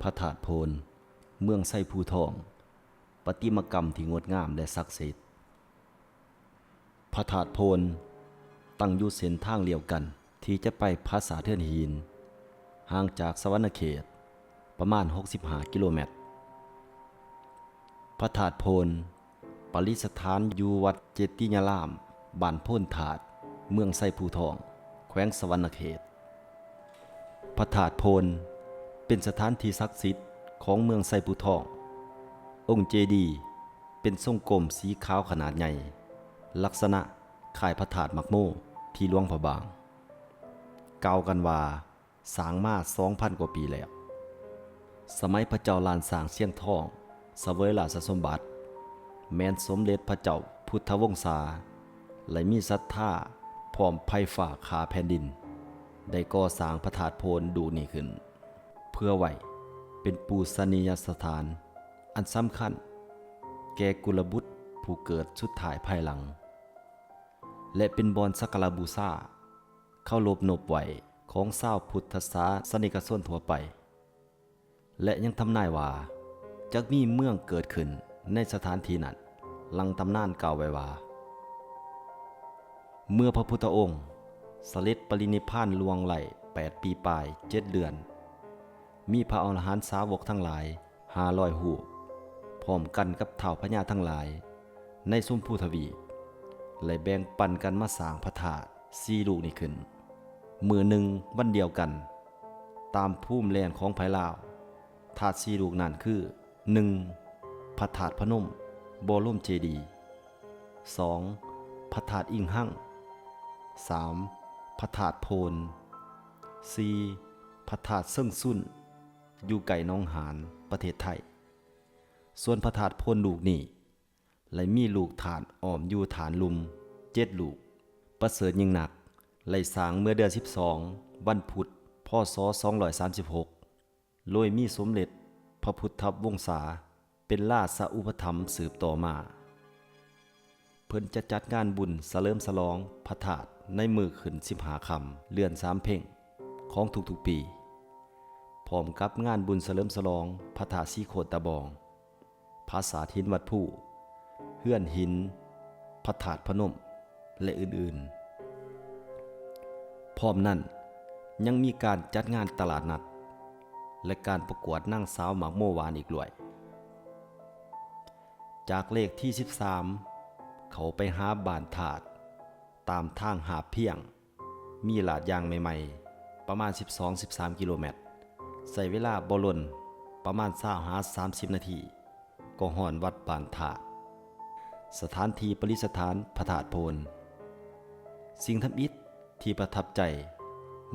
ພະທາດໂພນ ເມືອງໄຊພູທອງ ປະຕິມາກຳທີ່ງົດງາມ ແລະ ສັກສິດ. ພະທາດໂພນ ຕັ້ງຢູ່ເສັ້ນທາງລຽວກັນທີ່ຈະໄປຜາສາດເຮືອນຫີນ, ຫ່າງຈາກສະຫວັນນະເຂດປະມານຫົກສິບຫ້າກິໂລແມັດ. ພະທາດໂພນ ປະດິດສະຖານຢູ່ວັດເຈຕິຍາລາມ ບ້ານໂພນທາດ ເມືອງໄຊພູທອງ ແຂວງສະຫວັນນະເຂດ. ພະທາດໂພນ ເປັນສະຖານທີ່ສັກສິດຂອງເມືອງໄຊພູທອງ. ອົງເຈດີເປັນຊົງກົມສີຂາວຂະໜາດໃຫຍ່, ລັກສະນະຄ້າຍພະທາດໝາກໂມທີ່ຫຼວງພະບາງ. ກ່າວກັນວ່າ ສ້າງມາສອງພັນກວ່າປີແລ້ວ. ສະໄໝພະເຈົ້າລ້ານຊ້າງຊຽງທອງສະເຫວີຍລາຊະສົມບັດ, ແມ່ນສົມເດັດພະເຈົ້າພຸດທະວົງສາ ແລະ ມີສັດທາພ້ອມໄພຟ້າຂ້າແຜ່ນດິນ ໄດ້ກໍ່ສ້າງພະທາດໂພນລູກນີ້ຂຶ້ນ ເພື່ອໄວ້ເປັນປູຊະນີຍະສະຖານອັນສຳຄັນແກ່ກຸລະບຸດຜູ້ເກີດສຸດທ້າຍພາຍຫຼັງ ແລະ ເປັນບ່ອນສັກກາລະບູຊາ ເຄົາລົບນົບໄຫວ້ຂອງຊາວພຸດທະສາສະນິກະຊົນທົ່ວໄປ ແລະ ຍັງທຳນາຍວ່າຈະມີເມືອງເກີດຂຶ້ນໃນສະຖານທີ່ນັ້ນ. ຫຼັງຕຳນານກ່າວໄວ້ວ່າ ເມື່ອພະພຸດທະອົງສະເລັດປະລິນິບພານລ່ວງໄລ່ແປດປີປາຍເຈັດເດືອນ, ມີພະອໍລະຫັນສາວົກທັງຫຼາຍຫ້າຮ້ອຍຮູບ ພ້ອມກັນກັບທ້າວພະຍາທັງຫຼາຍໃນຊົມພູທະວີບ ແລະ ແບ່ງປັນກັນມາສ້າງພະທາດສີ່ລູກນີ້ຂຶ້ນ ມື້ໜຶ່ງວັນດຽວກັນ. ຕາມພູມແລ່ນຂອງໃຜລາວ, ທາດສີ່ລູກນັ້ນຄື ໜຶ່ງ ພະທາດພະນົມ ບໍລົມເຈດີ, ສອງ ພະທາດອີງຮັງ, ສາມ ພະທາດໂພນ, ສີ່ ພະທາດເຊີງຊຸນ ຢູ່ໃກ້ໜອງຫານ ປະເທດໄທ. ສ່ວນພະທາດໂພນລູກນີ້ ແລະ ມີລູກທາດອ້ອມຢູ່ຖານລຸ່ມເຈັດລູກ. ປະເສີດຍິ່ງນັກ ໄດ້ສ້າງເມື່ອເດືອນສິບສອງ ວັນພຸດ ພ.ສ. ສອງຮ້ອຍສາມສິບຫົກ ໂດຍມີສົມເດັດພະພຸດທະວົງສາເປັນລາຊະອຸປະຖຳສືບຕໍ່ມາ. ເພິ່ນຈະຈັດງານບຸນສະເຫຼີມສະຫຼອງພະທາດໃນມື້ຂຶ້ນສິບຫ້າຄ່ຳເດືອນສາມເພັງຂອງທຸກໆປີ, ພ້ອມກັບງານບຸນສະເຫຼີມສະຫຼອງພະທາດສີໂຄດຕະບອງ, ຜາສາດຫີນວັດພູ, ເຮືອນຫີນພະທາດພະນົມ ແລະ ອື່ນໆ. ພ້ອມນັ້ນຍັງມີການຈັດງານຕະຫຼາດນັດ ແລະ ການປະກວດນາງສາວໝາກໂມຫວານອີກດ້ວຍ. ຈາກເລກທີສິບສາມ ເຂົ້າໄປຫາບ້ານທາດ ຕາມທາງຫາບພຽງ ມີລາດຍ່າງໃໝ່ໆ ປະມານສິບສອງ ສິບສາມກິໂລແມັດ, ໃຊ້ເວລາບໍ່ດົນ ປະມານຊາວຫາສາມສິບນາທີ ກໍຮອດວັດບ້ານທາດ, ສະຖານທີ່ປະດິດສະຖານພະທາດໂພນ. ສິ່ງທຳອິດທີ່ປະທັບໃຈ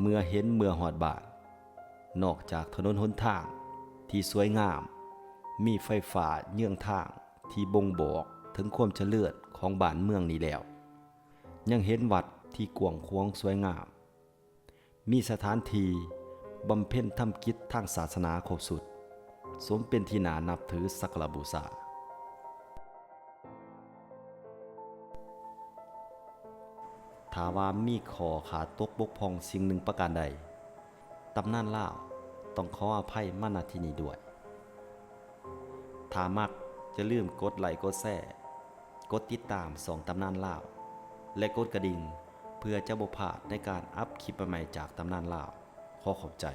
ເມື່ອເຫັນເມື່ອຮອດບ້ານ, ນອກຈາກຖະໜົນຫົນທາງທີ່ສວຍງາມ, ມີໄຟຟ້າເຍືອງທາງທີ່ບົ່ງບອກເຖິງຄວາມຈະເລີນຂອງບ້ານເມືອງນີ້ແລ້ວ, ຍັງເຫັນວັດທີ່ກວ້າງຂວາງສວຍງາມ, ມີສະຖານທີ່ບຳເພັນທຳກິດທາງສາສະໜາຄົບຊຸດ, ສົມເປັນທີ່ໜ້ານັບຖືສັກກາລະບູຊາ. ຖ້າວ່າມີຂໍ້ຂາດຕົກບົກຜ່ອງສິ່ງໜຶ່ງປະການໃດ, ຕຳນານລາວຕ້ອງຂໍອະໄພມາ ນະ ທີ່ນີ້ດ້ວຍ. ຖ້າມັກ, ຢ່າລືມກົດໄລ້, ກົດແຊ, ກົດຕິດຕາມຊ່ອງຕຳນານລາວ ແລະ ກົດກະດິ່ງ ເພື່ອຈະບໍ່ພາດໃນການອັບຄລິບໃໝ່ໆຈາກຕຳນານລາວ. ຂໍຂອບໃຈ.